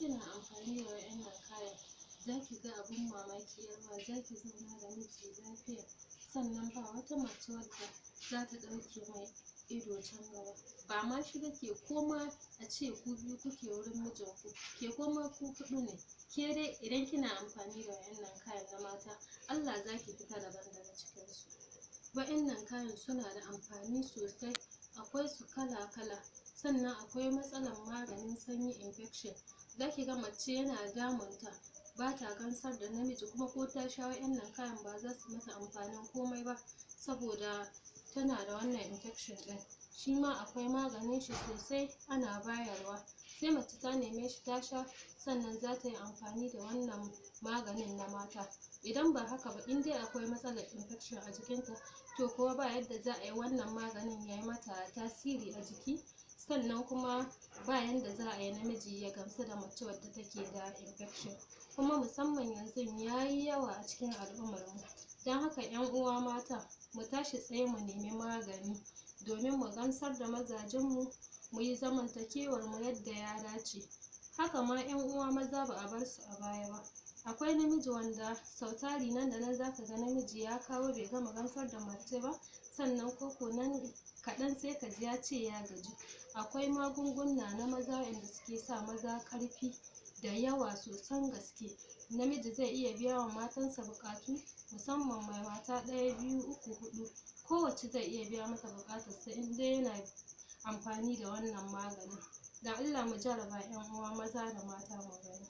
kina amfani da wa'innan kayan, zaki ga abun mamaki 'yar uwa. Zaki zauna da miji lafiya, sannan ba wata mace wadda zata ɗauke mai ido can gaba. Ba ma shi ba, ke ko ma a ce ku biyu kuke wurin mijinku, ke ko ma ku huɗu ne, ke dai idan kina amfani da wa'innan kayan na mata, Allah zaki fita daban daga cikin su. Wa'innan kayan suna da amfani sosai, akwai su kala kala. Sannan akwai matsalan maganin sanyi, infection. Zaki ga mace yana damunta, bata gamsar da namiji, kuma ko ta sha wa'innan kayan ba za su mata amfanin komai ba, saboda tana da wannan infection ɗin. Shima akwai maganin shi sosai, ana bayarwa, sai mace ta neme shi ta sha, sannan zata yi amfani da wannan maganin na mata. Idan ba haka ba, in dai akwai matsalar infection a jikinta, to kuwa ba yadda za a yi wannan maganin ya yi mata tasiri a jiki. Sannan kuma ba yanda za a yi namiji ya gamsu da mace wadda take da infection, kuma musamman yanzu yayi yawa a cikin al'ummar mu. Don haka 'yan uwa mata, mu tashi tsaye mu nemi magani domin mu gamsar da mazajen mu, mu yi zamantakewar mu yadda ya dace. Haka ma 'yan uwa maza, ba a bar su a baya ba. Akwai namiji wanda sau tari nan da nan zaka ga namiji ya kawo, bai gama gamsar da mace ba, sannan koko nan kaɗan sai ka ji ya ce ya gaji. Akwai magunguna na maza waɗanda suke sa maza ƙarfi da yawa sosan gaske. Namiji zai iya biya wa matansa buƙatu, musamman mai mata ɗaya, biyu, uku, huɗu, kowacce zai iya biya mata buƙatarsa in dai yana amfani da wannan maganin. Don Allah mu jarraba, 'yan uwa maza da mata, mu gani.